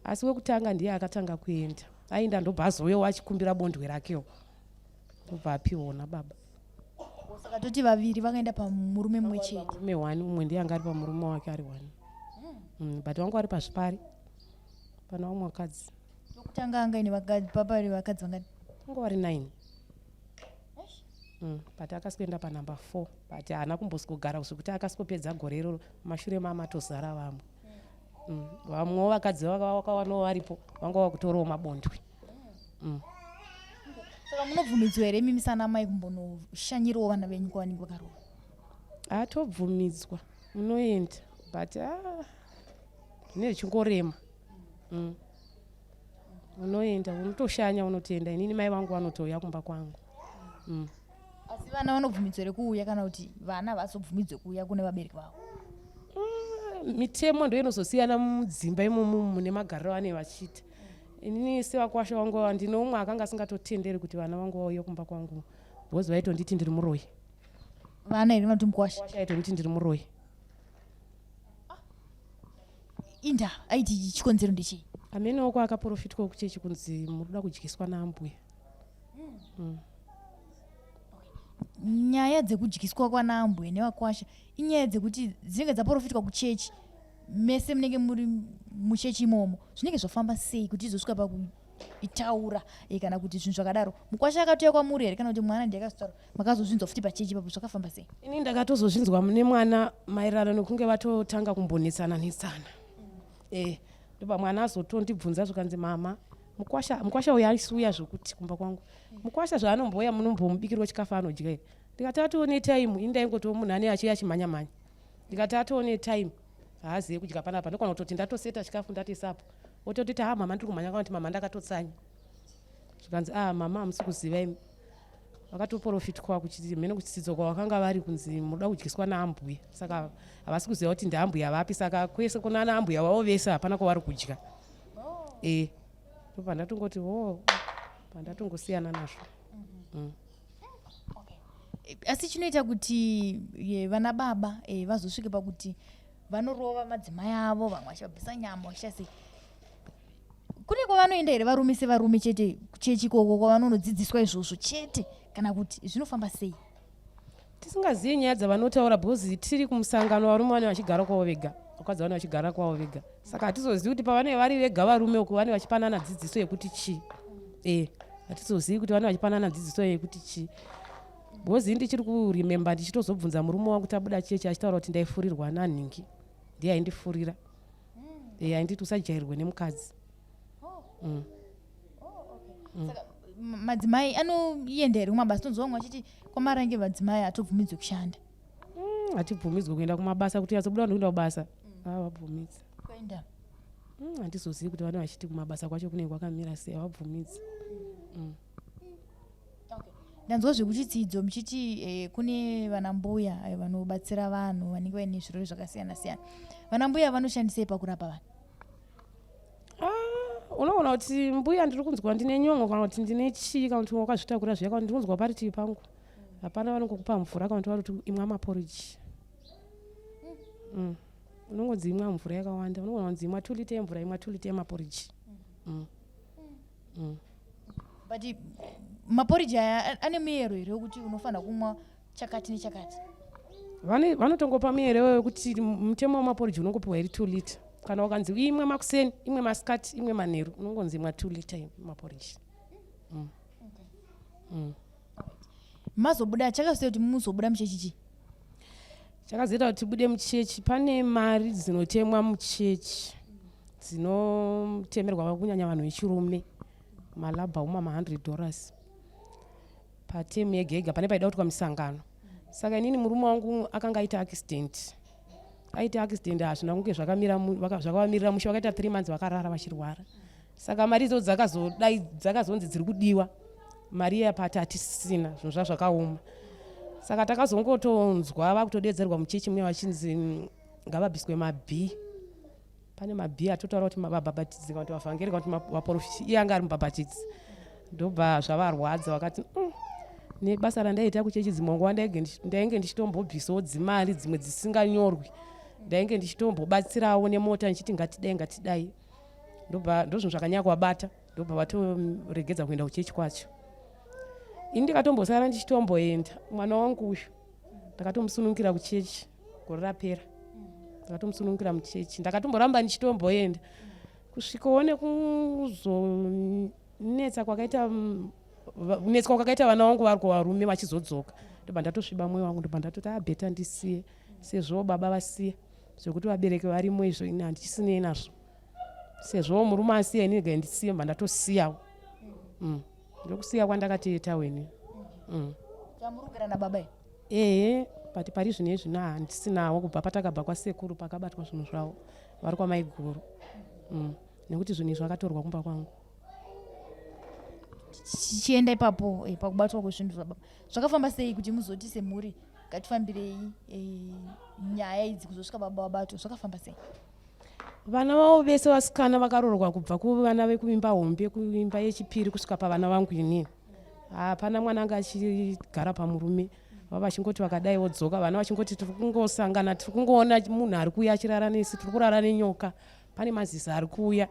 asi wekutanga ndiye akatanga kuenda. Aenda, ndobva azouyawo achikumbira bondwe rakewo, ndobva apiwawo nababa. Saka toti vaviri vakaenda pamurume mumwe chete? Murume one, umwe ndiye anga ari pamurume wake ari one, but vanga vari pazvipari pana vamwe vakadzi. Wekutanga anga ine papari vakadzi vangani? Vanga vari 9, but akasikuenda panumber 4, but haana kumbosvikogara zvekuti akasikopedza gore iroro. Mashure mamatozara vamwe. Vamwewo vakadzi vakawanawo varipo, vanga vakutorawo mabondwe. Saka munobvumidzwa here imimi sana mai kumbonoshanyirawo vana venyu kwavanenge vakarova? Hatobvumidzwa, munoenda, but ah, zvine zvichingorema. Unoenda, unotoshanya, unotoenda. Inini mai vangu vanotouya kumba kwangu. Asi vana vanobvumidzwa here kuuya, kana kuti vana havazobvumidzwe kuuya kune vabereki vavo? Mitemo ndo inozosiyana mudzimba imomo mune magariro ane vachiita. Inini sevakwasha vangu ava, ndine umwe akanga asingatotenderi kuti vana vangu vauye kumba kwangu, because vaitonditi ndiri muroyi. Vana here vanoti mukwasha? Kwasha aitonditi ndiri muroyi. Inda aiti chikonzero ndechii? Amenewo kwaakaprofitwa kuchechi kunzi munoda kudyiswa naambuya. Nyaya dzekudyiswa kwanaambuya nevakwasha inyaya dzekuti dzinenge dzaprofitwa kuchechi. Mese munenge muri muchechi imomo, zvinenge zvafamba sei kuti izosvika pakuitaura, kana kuti zvinhu zvakadaro? Mukwasha akatouya kwamuri here, kana kuti mwana ndiye akazotaura, makazozvinzwa futi pachechi ipapo? Zvakafamba sei? Ini ndakatozozvinzwa nemwana maererano nekunge vatotanga kumbonetsana netsana, e, ndobva mwana azotondibvunza, zvikanzi, "Mama, mukwasha, mukwasha uyu aisiuya zvokuti kumba kwangu. Mukwasha zvaanomboya, munombomubikirwa chikafu anodya here?" Ndikati, "Atoone time." Ini ndaingotiwo munhu ane achiuya achimhanya mhanya. Ndikati, "Atoone time, haazive kudya panapa. Ndokwana kutoti ndatoseta chikafu, ndatisapo, ototiti, 'Ha, mama, ndiri kumhanya,' kana kuti, 'Mama, ndakatotsanya.'" Zvikanzi, "A, mama, hamusi kuziva imi, vakatoprofitwa mhene kuchitsidzo kwavakanga vari kunzi munoda kudyiswa naambuya. Saka havasi kuziva kuti ndaambuya vapi. Saka kwese kuna naambuya vavo vese hapana kwavari kudya." E, ndobva ndatongoti o, pandatongosiyana nazvo. Asi chinoita kuti vana baba vazosvike pakuti vanorova madzimai avo, vamwe vachivabvisa nyama, vachiita sei? Kune kwavanoenda here varume sevarume chete kuchechi ikoko kwavanonodzidziswa izvozvo chete kana kuti zvinofamba sei? Tisingazivi nyaya dzavanotaura because tiri kumusangano varume vane vachigara kwavo vega, vakadzi vane vachigara kwavo vega, saka hatizozivi kuti pavanenge vari vega varume uko vane vachipanana dzidziso yekuti chii. Hatizozivi kuti vane vachipanana dzidziso yekuti chii because ini ndichiri kuremember ndichitozobvunza murume wangu tabuda chechi achitaura kuti ndaifurirwa nanhingi, ndiye aindifurira. Ainditi usajairwe nemukadzi. Saka madzimai anoenda here kumabasa? Tonzwa vamwe vachiti kwaMarange vadzimai hatobvumidzwe kushanda. Hatibvumidzwe kuenda kumabasa, kuti nyatsobuda ndokuenda kubasa havabvumidzi. Kuenda? Handizozivi kuti vane vachiti kumabasa kwacho kunenge kwakamira sei, havabvumidzi. Ndanzwa zvekuchitsidzo muchiti kune vanambuya vanobatsira vanhu vanenge vaine zvirwere zvakasiyana siyana. Vanambuya vanoshandisei pakurapa vanhu? Unoona kuti mbuya ndiri kunzwa ndine nyongo kana kuti ndine chii kana kuti wakazvitakura zviya kana ndiri kunzwa parutivi pangu, hapana vanongokupa mvura kana kuti vari kuti imwa maporiji. Unongonzi imwa mvura yakawanda, unogona kunzi imwa 2 lita yemvura, imwa 2 lita yemaporiji. But maporiji aya ane muyero here wekuti unofanira kumwa chakati nechakati? Vanotongopa muyero wekuti mutemo wemaporiji unongopiwa iri 2 lita. Kana ukanzi imwe makuseni, imwe masikati, imwe manheru, unongonzi imwa 2 lita yemaporiji. Mazobuda, chakazoita kuti muzobuda muchechi chii? Chakazoita kuti tibude muchechi, pane mari dzinotemwa muchechi dzinotemerwa kunyanya vanhu vechirume, malabhauma ma100 dollars patemu yega yega pane paida kuitwa misangano. Saka inini murume wangu akanga aita accident, aita accident, hazvina kunge zvakamira zvakavamirira mushe, vakaita 3 months vakarara vachirwara. Saka mari idzodzo dzakazodai dzakazonzi dziri kudiwa, mari iya pati hatisisina, zvinhu zvazvakaoma. Saka takazongotonzwa vakutodedzerwa muchechi muya vachinzi ngavabviswe mabhii. Pane mabhii atotaura kuti vabhabhatidzi kana kuti vavhangeri kana kuti vaprofiti, iye anga ari mubhabhatidzi. Ndobva zvavarwadza, vakati nebasa randaiita kuchechi dzimwe nguva ndainge ndichitombobvisawo dzimari dzimwe dzisinganyorwi, ndainge ndichitombobatsirawo nemota ndichiti ngatidai ngatidai. Ndobva ndozvinhu zvakanyanya kuvabata, ndobva vatoregedza kuenda kuchechi kwacho. Ini ndikatombosara ndichitomboenda, mwana wangu uyu ndakatomusunungira kuchechi gore rapera, ndakatomusunungira muchechi, ndakatomboramba ndichitomboenda kusvikawo nekuzonetsa kwakaita kunetswa kwakaita vana vangu vari kuvarume vachizodzoka, ndobva ndatosviba mwoyo wangu, ndobva ndatoti abheta ndisiye sezvo baba vasiya zvekuti vabereki varimo izvo, ini handichisinei nazvo, sezvo murume asiya, ini regai ndisiye, ndobva ndatosiyawo. Ndokusiya kwandakatoitawo ini. Chamuri kugara nababa here? Ehe, but pari zvino izvi na handisinawo kubva patakabva kwasekuru pakabatwa zvinhu zvavo, vari kwamaiguru. Nekuti zvinhu izvi zvakatorwa kumba kwangu. Tichienda ipapo pakubatwa kwezvinhu zvababa, zvakafamba sei kuti muzoti semhuri ngatifambirei nyaya idzi kuzosvika baba vabatwa? Zvakafamba sei? Vana vavo vese vasikana vakarorwa kubva kuvana vekuimba hombe, kuimba yechipiri kusvika pavana vangu inini, hapana mwana anga achigara pamurume. Vava vachingoti vakadai vodzoka, vana vachingoti tiri kungosangana, tiri kungoona munhu ari kuuya achirara nesu, tiri kurara nenyoka, pane mazisa ari kuuya.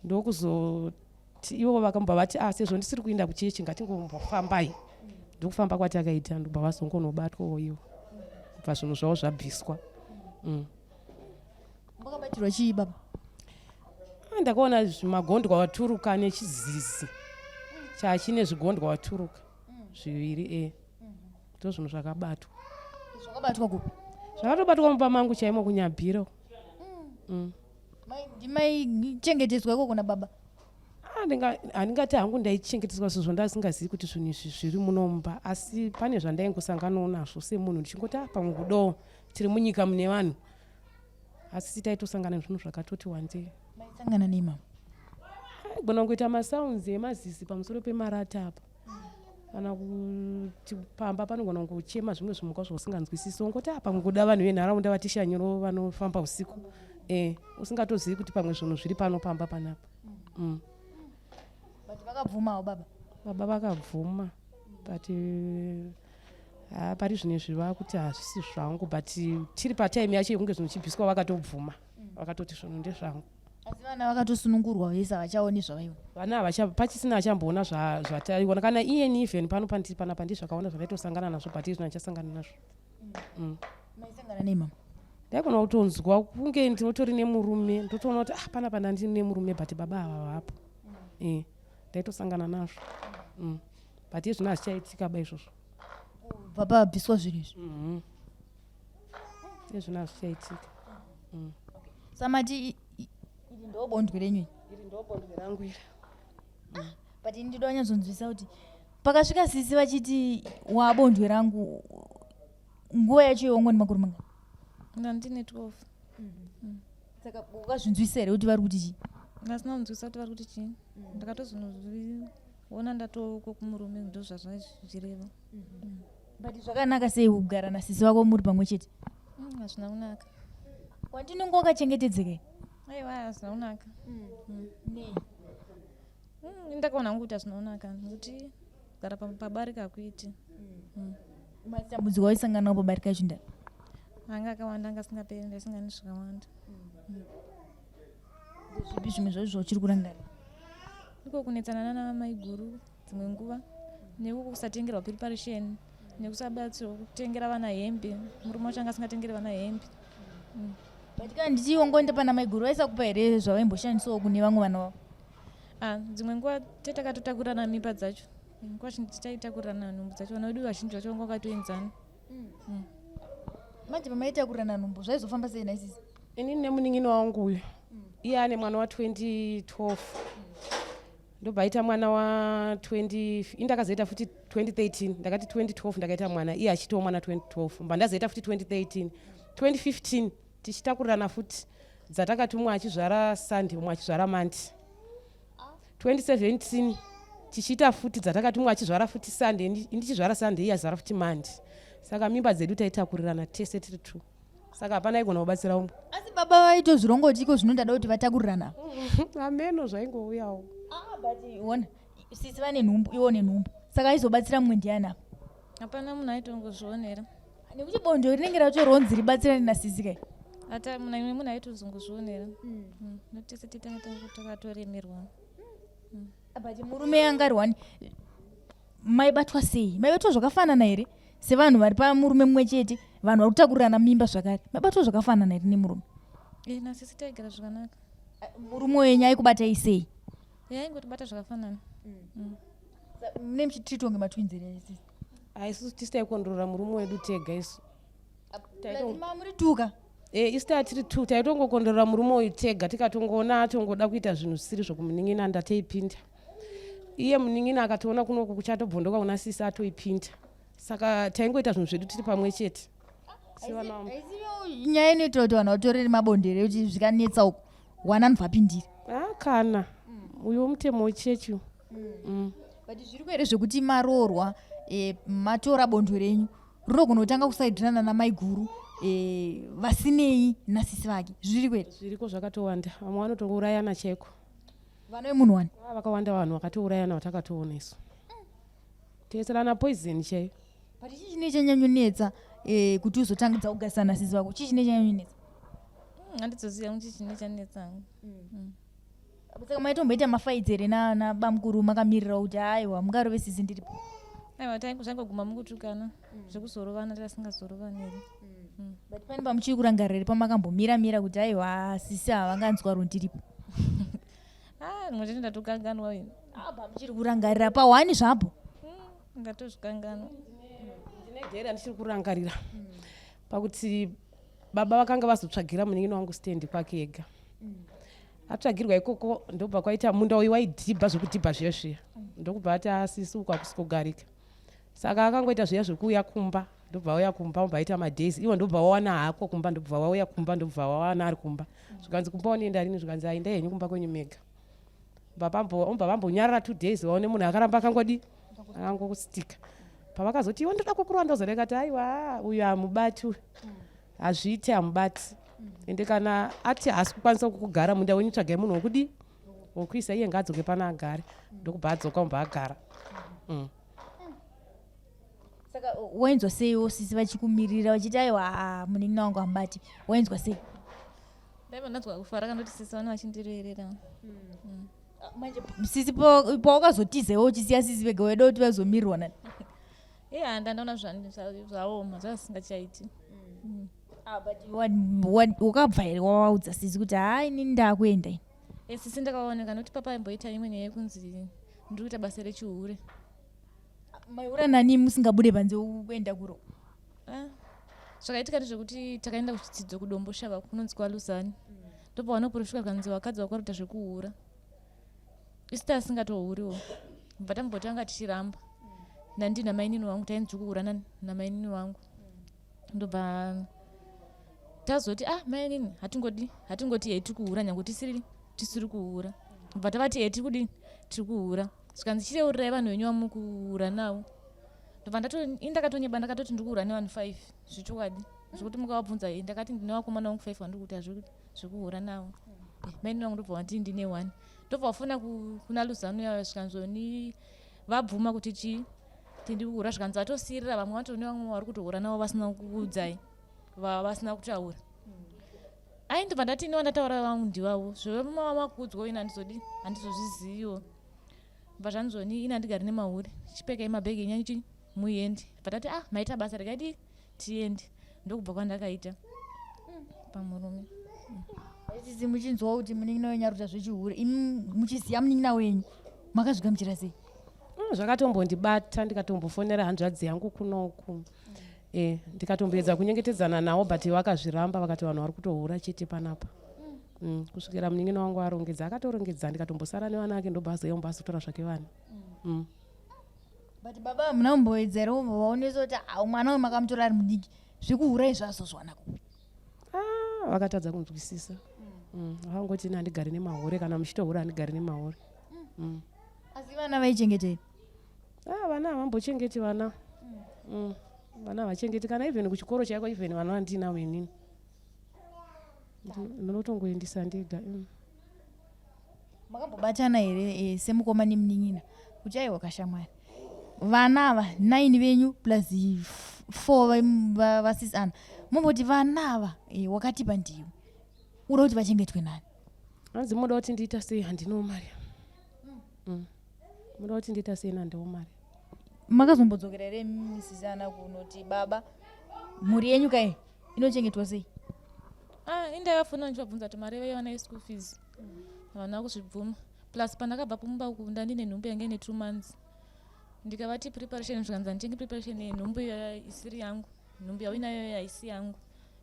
Ndokuzoti ivo vakambobva vati sezvo ndisiri kuenda kuchechi ngatingombofambai. Ndokufamba kwatakaita, ndobva vazongonobatwawo ivo, kubva zvinhu zvavo zvabviswa. Makabatirwa chii baba? Ndakaona zvimagondwa waturuka nechizizi chachine zvigondwa waturuka zviviri, ndo zvinhu zvakabatwa. Zvakabatwa kupi? Zvakatobatwa mumba mangu chaimo kuNyabhiro. Ndimaichengetedzwa ikoko nababa? Handingati hangu ndaichengetedzwa sezvo ndasingazivi kuti zvinhu izvi zviri munomba, asi pane zvandaingosanganawo nazvo semunhu ndichingoti pamwe kudawo tiri munyika mune vanhu, asi taitosangana nezvinhu zvakatoti wandei. Maisangana nei mama? Aigona kungoita masounds emazizi pamusoro pemarata apa, kana kuti pamba panogona kungochema zvimwe zvimuka zvausinganzwisisi, ungoti pamwe kuda vanhu venharaunda vatishanyiro vanofamba usiku, usingatozivi kuti pamwe zvinhu zviri pano pamba panapa. But vakabvumawo baba? Baba vakabvuma, but pari zvino izvi vakuti hazvisi zvangu, but tiri patime yacho yekunge zvinhu chibviswa vakatobvuma, vakatoti zvinhu ndezvangu. Asi vana vakatosunungurwa vese, havachaoni zvavaiona. Vana havacha, pachisina achamboona zvataiona kana iyeni. Even pano pandiri panapa, ndizvakawanda zvandaitosangana nazvo, but izvino handichasangana nazvo. Maisangana nei, mama? Ndaigona kutonzwa kunge ndinotori nemurume, ndotoona kuti, ah, panapa ndandiri nemurume, but baba ava vapo. Ndaitosangana nazvo, but izvino hazvichaitika ba izvozvo. Kubva pabviswa zvinhu izvi? Mhm. Izvino hazvichaitika. Samati iri ndo bondwe renyu iri? Iri ndo bondwe rangu iri. But ini ndinoda kunyatsonzwisa kuti pakasvika sisi vachiti wabondwe rangu, nguva yacho iwongo nemakore mangani? Ndandine 12. Saka ukazvinzwisa here kuti vari kuti chii? Ndasina kunzwisa kuti vari kuti chii. Ndakatozonozviona ndatoko kumurume, ndo zvazvaizvireva. But zvakanaka sei kugara nasisi vako muri pamwe chete? Hazvina kunaka. Kwandinonge wakachengetedzeka here? Aiwa, hazvina kunaka. Nei? Ndakaona hangu kuti hazvina kunaka nekuti kugara pabarika hakuiti. Matambudziko aisangana nawo pabarika acho ndani? Anga akawanda, anga asingaperi, ndaisangana nezvakawanda. Zvipi zvimwe zvacho zvauchiri kurangarira? Iko kunetsana nana maiguru dzimwe nguva, nekuko kusatengerwa preparation, nekusabatsirwa kutengera vana hembe. Murume wacho anga asingatengeri vana hembe. But kana ndichiongonda pana maiguru, vaisakupa here zvavaimboshandisawo kune vamwe vana vavo? Ah, dzimwe nguva tetakatotakurana mimba dzacho. Nguva zhinji taitakurirana nhumbu dzacho. Vana vedu vazhinji vacho vanga vakatoenzana. Manje pamaitakurirana nhumbu zvaizofamba sei naisisi? Inini nemunin'ina wangu uyu, iye ane mwana wa2012, ndobva aita mwana wa20, indakazoita futi 2013. Ndakati 2012 ndakaita mwana, iye achitiwo mwana 2012, mba ndazoita futi 2013, 2015 tichitakurirana futi dzatakati umwe achizvara Sunday, umwe achizvara Monday. 2017 tichiita futi dzatakati umwe achizvara futi Sunday, ndichizvara Sunday, iye achizvara futi Monday. Saka mimba dzedu taitakurirana tese tiri two, saka hapana aigona kubatsira umwe. Asi baba vaitozvirongoti iko zvino ndada kuti vatakurirana? Ameno zvaingouyawo. Ah, but ona, sisi vane nhumbu, iwo nenhumbu, saka aizobatsira mumwe ndiani apa? Hapana munhu aitongozvionera. Nekuti bondo rinenge racho ronzi ribatsirane nasisi kai. Ata munhu, munhu aitozongozvionera, nokuti tese titanga takatoremerwa. But murume anga ari wani, maibatwa sei? Maibatwa zvakafanana here sevanhu vari pamurume mumwe chete, vanhu vari kutakurirana mimba zvakare? Maibatwa zvakafanana here nemurume? E, nasisi taigara zvakanaka. Murume wenyu aikubatai sei? Yaingotibata zvakafanana. Mune muchitreatwa ngematwins here, sisi? Isusu tisi taikondorora murume wedu tega isu. Muri tuka? E, isu taa tiri two, taitongokondorora murume uyu tega. Tikatongoona atongoda kuita zvinhu zvisiri zvokumunin'ina, ndatoipinda. Iye munin'ina akatoona kunoku kuchatobvondoka kuna sisi, atoipinda. Saka taingoita zvinhu zvedu tiri pamwe chete sevana Haisiyo nyaya inoitira kuti vanhu vatorere mabonde here, kuti zvikanetsa uku wana anobva apindira? Ah, kana uyu mutemo wechechi uyu. But zviriko here zvekuti maroorwa, matora bondo renyu, rinogona kutanga kusaidirana namaiguru, vasinei nasisi vake? Zviriko here? Zviriko zvakatowanda. Vamwe vanotourayana chaiko. Vana vemunhu wani? Ah, vakawanda vanhu vakatourayana vatakatoona isu, toiserana poison chaiyo. But chii chine chanyanyonetsa, kuti uzotangidza kugarisana nasisi vako? Chii chine chanyanyonetsa? Handidzoziva kuti chine chanetsa hangu. Saka maitomboita mafights here nabamukuru makamirira kuti aiwa, mungarove sisi ndiripo? Aiwa, zvaingoguma mukutukana. Zvekuzorovana tasingazorovani. But pane pamuchiri kurangarira here pamakambomira mira kuti aiwa, sisi ava vanganzwaro ndiripo? Ah, rimwe chete ndatokanganwa ini. Apa muchiri kurangarira pahwani zvapo? Ndatozvikanganwa. Ndine dheri handichiri kurangarira pakuti baba vakanga vazotsvagira munin'ina wangu stendi kwake ega. Atsvagirwa ikoko, ndobva kwaita munda uyu waidhibha zvekudhibha zviya zviya, ndokubva ati asisi uku hakusi kugarika. Saka akangoita zviya zvekuuya kumba, ndobva auya kumba, obva aita madays iwo, ndobva wawana hako kumba, ndobva wauya kumba, ndobva wawana ari kumba. Zvikanzi, "Kumba unoenda rini?" Zvikanzi, "Aendai henyu kumba kwenyu mega." Obva vambonyarara 2 days, vaone munhu akaramba akangodi akangostika. Pavakazoti, "Iwe, ndoda kukurwa," ndozoreka "Aiwa, uyu hamubati uyu, hazviiti, hamubati. Ende kana ati haasi kukwanisa kukugara munda wenyu, tsvagai munhu wokudi wokuisa, iye ngaadzoke pano agare." Ndokubva adzoka, ubva agara. Saka wainzwa seiwo sisi vachikumirira vachiti, "Aiwa, munin'ina wangu hamubati"? Wainzwa sei? Ndaiva ndanzwa kufara kanoti sisi vana vachindireerera. Manje sisi pawakazotiza iwe uchisiya sisi vega waida kuti vazomirirwa nani? Iye handa ndaona zvaoma zvasingachaiti. Ah, but wakabva here wawaudza sisi kuti haa inini ndakuenda ini? Sisi ndakaoneka nokuti papa aimboita imwe nyaya yekunzi ndiri kuita basa rechihure. Maihura nani musingabude panze kuenda kuro? Ah, zvakaitika ndezvekuti takaenda kuchidzidzo kuDomboshava kunonzi kwaLuzani, ndobva vanoporofika kanzi vakadzi vakuita zvekuhura, isu tasingatohuriwo. Bva tambotanga tichiramba nandina mainini wangu, tainzi kuhura namainini wangu. Ndobva tazoti, ah, mainini, hatingodi hatingoti hei tiri kuhura nyange tisiri kuhura. Bva tavati hei tiri kudini, tiri kuhura. Zvikanzi chireurirai vanhu venyu vamukuhura navo. Ndobva ini ndakatonyeba, ndakatoti ndiri kuhura nevanhu 5 zvechokwadi, zvekuti mukavabvunza, ndakati ndine vakomana vangu 5 vandiri kuita zvekuhura navo. Mainini vangu ndobva vati ndine 1. Ndobva vafona kuna Luzano yavo, zvikanzoni vabvuma kuti chii tindi kuhura. Zvikanzi vatosiyirira vamwe vatone vamwe vari kutohura navo vasina kuudzai, vasina kutaura. Ai, ndobva ndati ini wandataura vangu ndivavo, zvevamama makuudzwa ini handizodi, handizozviziviwo. Bva zvanzoni ini handigari nemahure, chipekai mabhegi enyu chi muende. Bva tati, ah, maita basa, rekaidi tiende. Ndokubva kwandakaita pamurume. Sisi muchinzwa kuti munin'ina wenyu ari kuita zvechihure, imi muchiziva munin'ina wenyu, makazvigamuchira sei? Zvakatombondibata, ndikatombofonera hanzvadzi yangu kunoku, ndikatomboedza kunyengetedzana navo, but vakazviramba, vakati vanhu vari kutohura chete panapa, kusvikira munin'ina wangu arongedza, akatorongedza, ndikatombosara nevana ake, ndobva azoyomba azotora zvake vana. But baba hamuna kumboedza here vaonesa kuti ah, mwana uyu makamutora ari mudiki, zvekuhura izvi azozwana kupi? Ah, vakatadza kunzwisisa. Vakangoti ini handigari nemahure, kana muchitohura handigari nemahure. Asi vana vaichengetei? Ah, vana havambochengeti vana. Vana havachengeti kana even kuchikoro chaiko, even vana vandinavo inini ndinotongoendisa ndega. Makambobatana here semukoma nemunin'ina kuti aiwa kashamwari, vana ava 9 venyu plus 4 vasisi ana, mumboti vana ava wakatipa ndiwe, uda kuti vachengetwe nani? Hanzi muda kuti ndiita sei? Handinawo mari. Muda kuti ndiita sei? Nandiwo mari. Makazombodzokera here misisi ana kunoti baba, mhuri yenyu kai inochengetwa sei? Ah, indakafona ndichivabvunza kuti mari vaiwana yeschool fees, havana kuzvibvuma. Plus pandakabva kumba uku ndandine nhumbu yange ine 2 months, ndikavati preparation, zvikanzi handitenge preparation yenhumbu iyoyo isiri yangu, nhumbu yauinayo haisi yangu.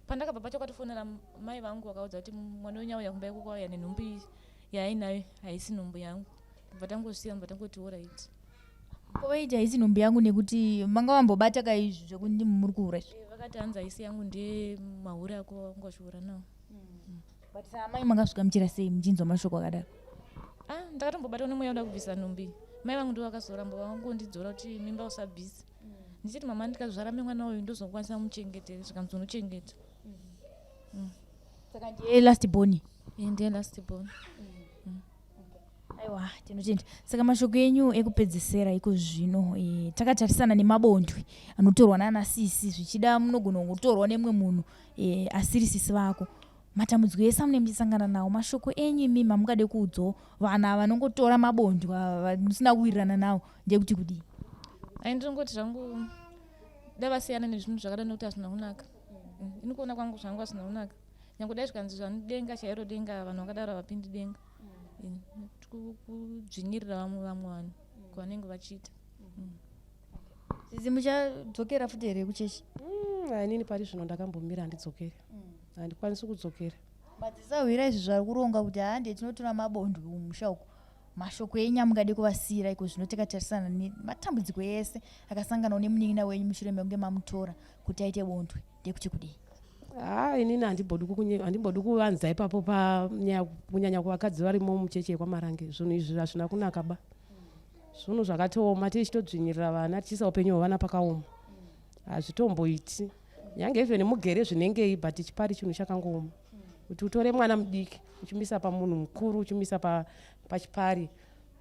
Pandakabva pacho kwatofonera mai vangu, vakaudza kuti mwana wenyu auya kumba ikoko, auya nenhumbu yaainayo, haisi nhumbu yangu. Bva tangosiya, bva tangoti alright. Ko vaiti haisi nhumbu yangu nekuti manga vambobata kaizvi zvekuti muri kuhura izvi? Vakati hanzi haisi yangu, ndiye mahure ako wanga uchiura nawo. But saamai makasvikamuchira sei muchinzwa mashoko akadaro? Ah, ndakatombobatwa nemweya uda kubvisa nhumbu iyi. Mai vangu ndo vakazoramba vangondidzora kuti mimba usabvisa, ndichiti mama, ndikazvara memwana uyu ndozokwanisa kumuchengetera? Zvikanzi unochengeta. Saka ndiye last born? Ndiye last born. Aiwa, tinotenda. Saka mashoko enyu ekupedzesera iko zvino, takatarisana nemabondwe anotorwa nana sisi, zvichida munogona kungotorwa nemumwe munhu asiri sisi vako, matambudziko ese amunenge muchisangana nawo, mashoko enyu imimi amungade kuudzawo vana vanongotora mabondwe ava musina kuwirirana nawo ndekuti kudii? Ai, ndinongoti zvangu dai vasiyana nezvinhu zvakadai nekuti hazvina kunaka. Ini kuona kwangu zvangu hazvina kunaka, nyange dai zvikanzi zvani denga chairo denga, vanhu vakadaro havapindi denga. Kudzvinyirira vamwe vanhu kwavanenge vachiita. Sisi muchadzokera futi here kuchechi? Inini pari zvino ndakambomira, handidzokeri, handikwanisi kudzokera. Madzisahwira izvi zvari kuronga kuti hande tinotora mabondwe kumusha uku, mashoko enyu amungade kuvasiyira iko zvino takatarisana nematambudziko ese akasanganawo nemunin'ina wenyu mushure mekunge mamutora kuti aite bondwe ndekuti kudii? Ha, inini handimbodi kuvanza ipapo panyaya, kunyanya kuvakadzi varimo muchechi yekwaMarange. Zvinhu izvi hazvina kunaka ba, zvinhu zvakatooma, tichitodzvinyirira vana, tichiisa upenyu hwevana pakaoma, hazvitomboiti. Nyange even mugere zvinengei, but chipari chinhu chakangooma kuti utore mwana mudiki uchimisa pamunhu mukuru, uchimisa pachipari.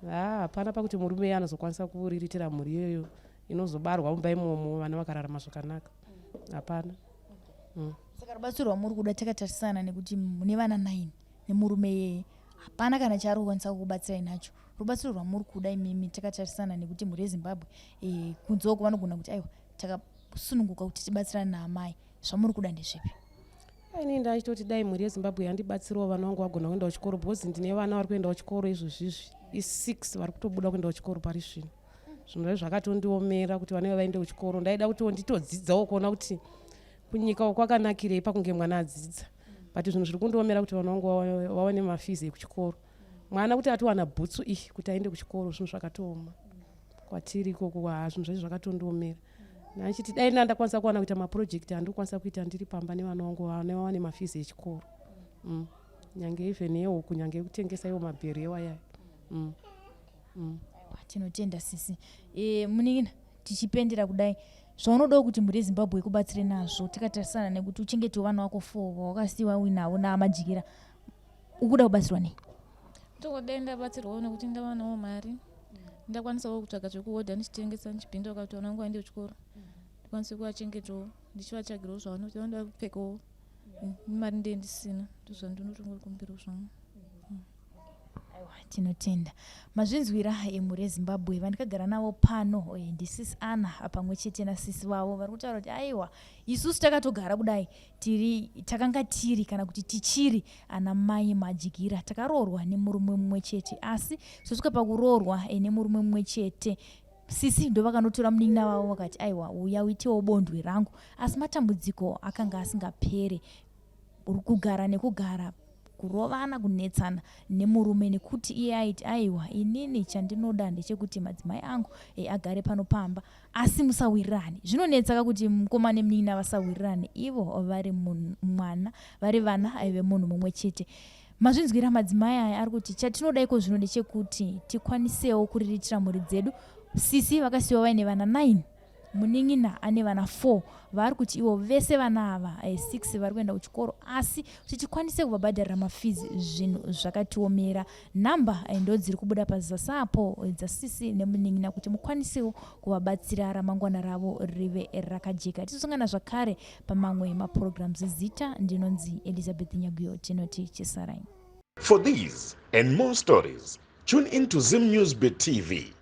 Ha, hapana pakuti murume anozokwanisa kuriritira mhuri iyoyo inozobarwa mumba imomo, vana vakararama zvakanaka, hapana. Saka rubatsiro rwamuri kuda, takatarisana nekuti mune vana 9 nemurume iyeye, hapana kana chaari kukwanisa kukubatsirai nacho. Rubatsiro rwamuri kuda imimi, takatarisana nekuti mhuri yeZimbabwe kunze uko vanogona kuti aiwa, takasununguka kuti tibatsirane naamai, zvamuri kuda ndezvipi? Ini ndachitoti dai mhuri yeZimbabwe yandibatsirawo, vana vangu vagona kuenda kuchikoro, because ndine vana vari kuenda kuchikoro izvozvizvi, i6 vari kutobuda kuenda kuchikoro pari zvino. Zvinhu zvacho zvakatondiomera kuti vana vaende kuchikoro. Ndaida kuti nditodzidzawo kuona kuti kunyika kwakanakirei pakunge mwana adzidza, but zvinhu zviri kundiomera kuti vana vangu vawane mafees ekuchikoro. Mwana kuti atowana bhutsu iyi kuti aende kuchikoro, zvinhu zvakatooma kwatiri ikoko. Ha, zvinhu zvacho zvakatondiomera. Nachiti dai ndandakwanisa kuwana kuita maproject andikukwanisa kuita ndiri pamba nevana vangu, vana vawane mafees echikoro. Nyange even yehuku, nyange yekutengesa iwo mabhero ewayaya. Tinotenda sisi. Munin'ina, tichipendera kudai, zvaunodawo kuti mhuri yeZimbabwe ikubatsire nazvo, takatarisana nekuti uchengetewo vana vako four vawakasiyiwa uinavo naamajikira, ukuda kubatsirwa nei? Tongodai ndabatsirwawo nekuti ndawanawo mari, ndakwanisawo kutsvaga zvekuhodha, ndichitengesa, ndichipinda kuti vana vangu vaende kuchikoro, ndikwanise kuvachengetawo, ndichivatsvagirawo zvavanoda kupfekawo. Mari ndee ndisina, ndozvandinotongokumbirawo zvangu. Aiwa, tinotenda. Mazvinzwira, emhuri yeZimbabwe, vandikagara navo pano ndisisi Ana pamwe chete nasisi vavo, vari kutaura kuti aiwa, isusu takatogara kudai, tiri takanga tiri kana kuti tichiri ana mai Madyira, takaroorwa nemurume mumwe chete, asi zvosvika pakuroorwa nemurume mumwe chete, sisi ndo vakanotora munin'ina vavo, vakati aiwa, uya uitewo bondwe rangu. Asi matambudziko akanga asingapere, kugara nekugara, kurovana, kunetsana nemurume, nekuti iye aiti aiwa, inini chandinoda ndechekuti madzimai angu agare pano pamba, asi musawirirane. Zvinonetsa kuti mukoma nemunin'ina vasawirirane ivo vari mwana, vari vana vemunhu mumwe chete. Mazvinzwira, madzimai aya ari kuti chatinoda iko zvino ndechekuti tikwanisewo kuriritira mhuri dzedu. Sisi vakasiyiwa vaine vana 9, munin'ina ane vana 4, vari kuti ivo vese vana ava 6 vari kuenda kuchikoro, asi kuti tikwanise kuvabhadharira mafees zvinhu zvakatiomera. Nhamba ndo dziri kubuda pazasi apo dzasisi nemunin'ina kuti mukwanisewo kuvabatsira, ramangwana ravo rive rakajeka. Tizosangana zvakare pamamwe maprograms. Zita ndinonzi Elizabeth Nyaguyo. Tinoti chisarai. For these and more stories, tune in to Zim News Bit TV.